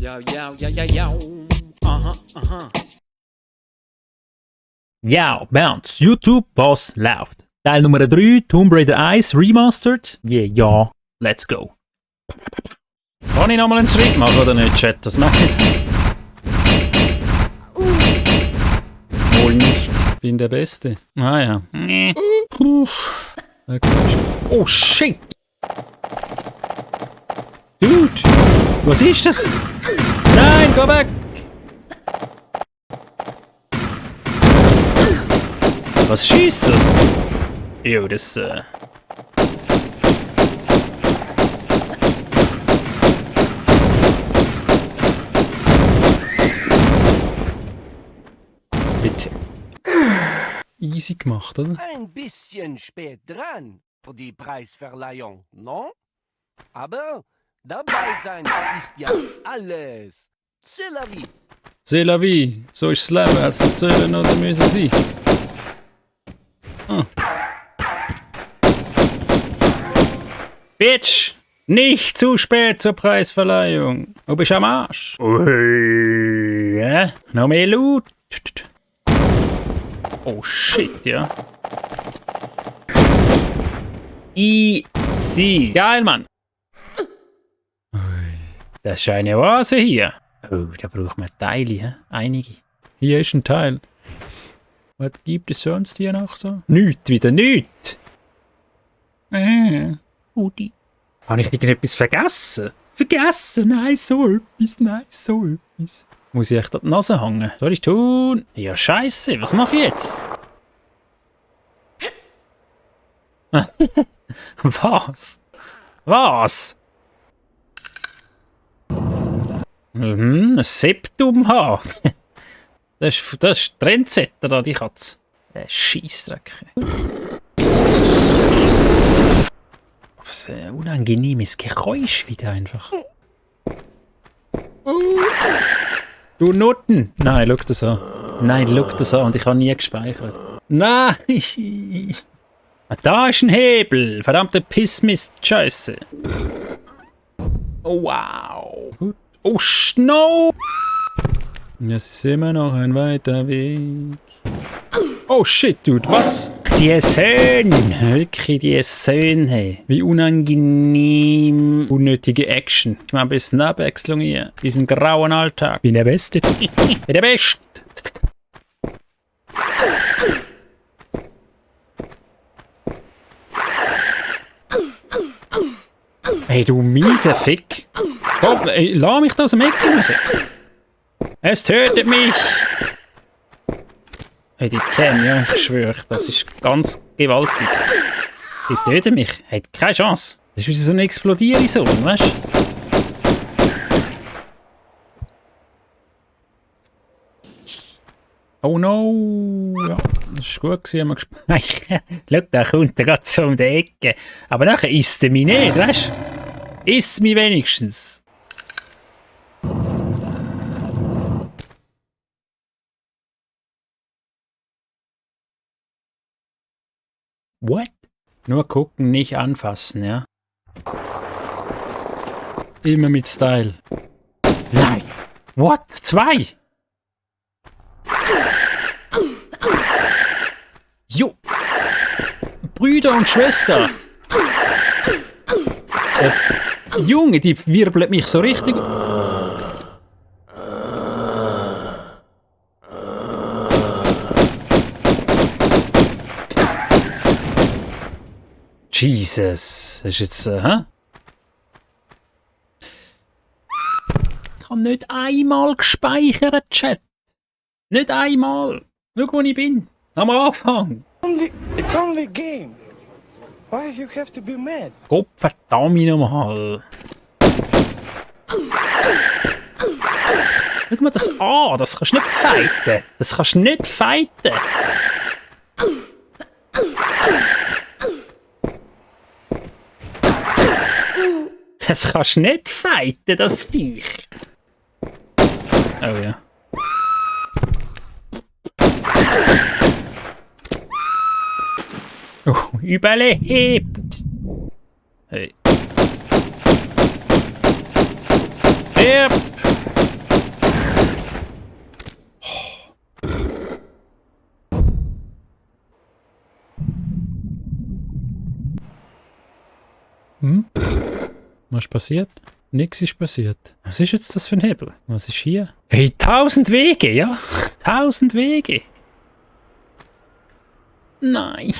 Yo, yo, yo, yo, yo. Aha, aha. Ja, Bounce, YouTube, was läuft? Teil Nummer 3, Tomb Raider 1 Remastered? Ja, let's go. Kann ich nochmal einen Schritt machen oder nicht, Chat? Das mache ich. Wohl nicht. Bin der Beste. Ah ja. Oh shit! Dude! Was ist das? Nein, go back! Was schießt das? Jo, das Bitte. Easy gemacht, oder? Ein bisschen spät dran für die Preisverleihung, no? Aber dabei sein ist ja alles. C'est la vie. C'est la vie. So ist das Leben. Hat's erzählen oder müssen sein? Ah. Bitch! Nicht zu spät zur Preisverleihung. Du bist am Arsch. Ui, ja? Noch mehr Loot. Oh shit, ja. Easy. Geil, Mann. Ui, das ist eine Oase hier. Oh, da braucht man Teile, hä? Einige. Hier ist ein Teil. Was gibt es sonst hier noch so? Nichts, wieder nichts. Udi. Habe ich irgendetwas vergessen? Vergessen? Nein, so etwas. Nein, so etwas. Muss ich echt an die Nase hängen? Was soll ich tun? Ja, scheiße. Was mache ich jetzt? Was? Was? Ein Septum haben. Das ist Trendsetter da, die Katze. Der Scheissdreck. Was ein unangenehmes Geräusch wieder einfach. Du Nutten! Nein, schau das an. Nein, schau das an und ich habe nie gespeichert. Nein! Ah, da ist ein Hebel! Verdammte Pissmist, Scheiße! Oh, wow! Oh, Snow! Es ist immer noch ein weiter Weg. Oh shit, Dude, was? Die Söhne! Wirklich, die Söhne, hey. Wie unangenehm unnötige Action. Ich mache ein bisschen Abwechslung hier. Diesen grauen Alltag. Bin der Beste. Bin der Beste. Hey, du miese Fick. Komm, lass mich da aus dem Eck raus. Es tötet mich! Hey, die kennen ja, ich schwöre, das ist ganz gewaltig. Die töten mich, hat keine Chance. Das ist wieder so eine Explodierung, weißt du? Oh no! Ja, das war gut, haben wir gespeichert. Schau, da kommt er gerade so um die Ecke. Aber nachher isst er mich nicht, weißt du? Isst mich wenigstens. What? Nur gucken, nicht anfassen, ja? Immer mit Style. Nein! What? 2? Jo! Brüder und Schwester! Junge, die wirbelt mich so richtig... Jesus, das ist jetzt, hä? Ich habe nicht einmal gespeichert, Chat. Nicht einmal. Schau, wo ich bin. Am Anfang. It's only a game. Why you have to be mad? Gott verdammt nochmal. Schau mal das an. Das kannst du nicht fighten. Das kannst du nicht fighten. Das kannst du nicht fighten, das Viech. Oh ja. Oh, überlebt! Hey. Stirb! Hm? Was ist passiert? Nichts ist passiert. Was ist jetzt das für ein Hebel? Was ist hier? Hey, 1000 Wege, ja? 1000 Wege. Nein,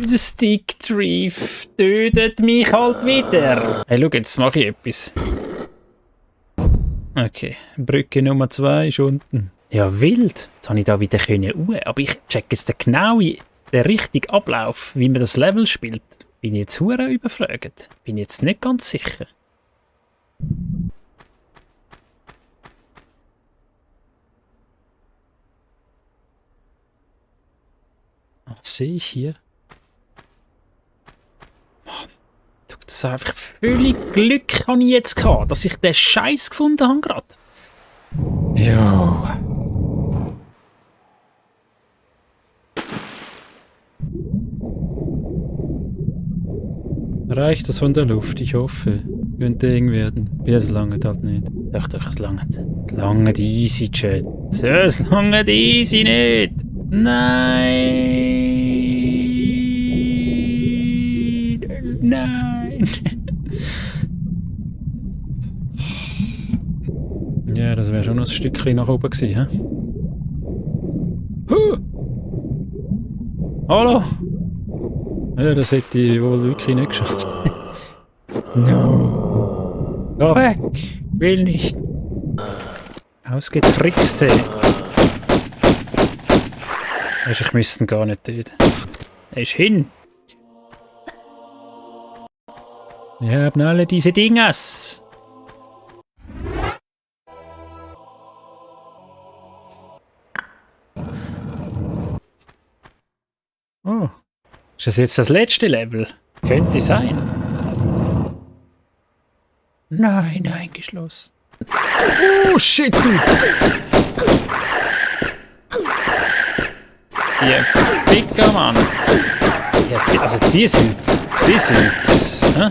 der Stickdrift tötet mich halt wieder. Hey, schau, jetzt mache ich etwas. Okay, Brücke Nummer 2 ist unten. Ja, wild. Jetzt habe ich da wieder können, aber ich check jetzt den richtigen Ablauf, wie man das Level spielt. Bin ich jetzt hure überfragt? Bin ich jetzt nicht ganz sicher. Was sehe ich hier? Mann, das ist einfach völlig Glück habe ich jetzt gehabt, dass ich den Scheiß gefunden habe gerade. Jo. Reicht das von der Luft? Ich hoffe. Könnte eng werden. Ja, es langt halt nicht. Doch, es langt. Es langt easy, Chat. Es langt easy nicht. Nein. Ja, das wäre schon noch ein Stückchen nach oben gewesen, hä? Hallo? Ja, das hätte ich wohl wirklich nicht geschafft. No. Geh weg! Will nicht! Ausgetrickste! Weisst, ich müsste ihn gar nicht töten. Er ist hin! Wir haben alle diese Dinges! Oh. Ist das jetzt das letzte Level? Könnte sein. Nein, eingeschlossen. Oh shit, du! Ihr Picker, Mann! Ja, also die sind. Hä?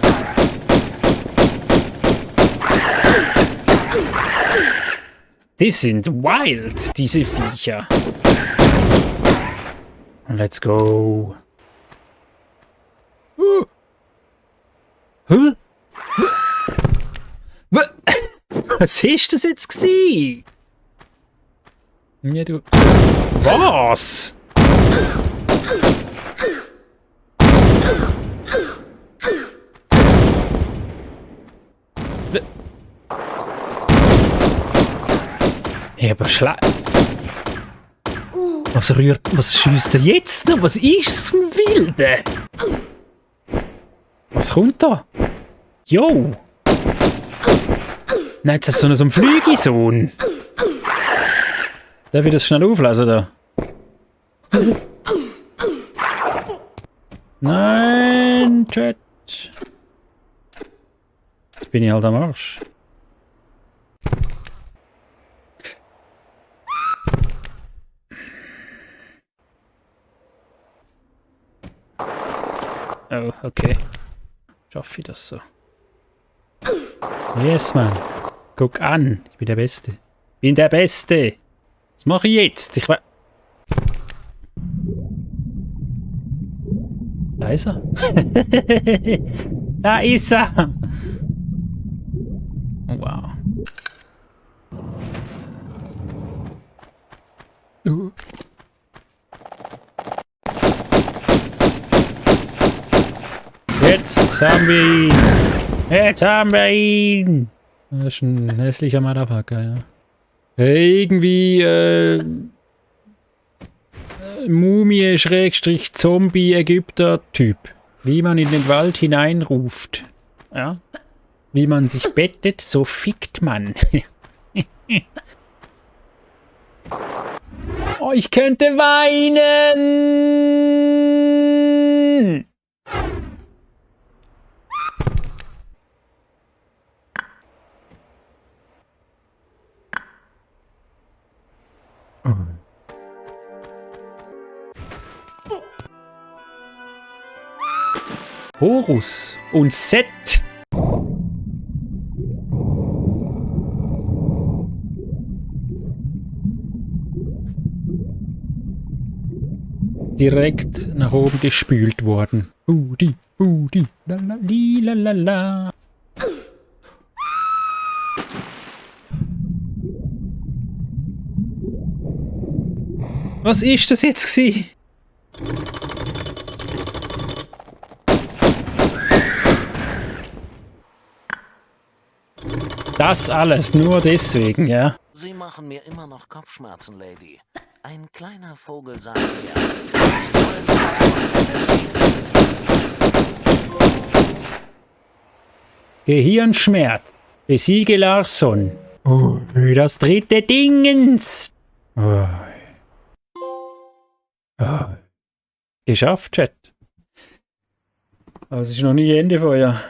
Die sind wild, diese Viecher. Let's go. Hä? Was ist das jetzt gewesen? Ja, du. Was? Ja, aber was schießt er jetzt noch? Was ist das für ein Wilde? Was kommt da? Jo! Nein, jetzt ist so ein Flügisohn. Darf ich das schnell auflesen da? Nein, Chat. Jetzt bin ich halt am Arsch. Oh, okay. Schaffe ich das so? Yes, man. Guck an. Ich bin der Beste. Bin der Beste. Was mache ich jetzt? Da ist er. Da ist er. Oh, wow. Jetzt haben wir ihn! Jetzt haben wir ihn! Das ist ein hässlicher Motherfucker, ja. Irgendwie, Mumie, Schrägstrich, Zombie, Ägypter-Typ. Wie man in den Wald hineinruft. Ja. Wie man sich bettet, so fickt man. Oh, ich könnte weinen! Horus und Set. direkt nach oben gespült worden. Udi, la. Was ist das jetzt gsi? Das alles nur deswegen, ja? Sie machen mir immer noch Kopfschmerzen, Lady. Ein kleiner Vogel sagt mir, ich soll sie zur Hölle schicken. Gehirnschmerz. Besiege Larsson. Das dritte Dingens. Geschafft, Chat. Aber es ist noch nie Ende von ja.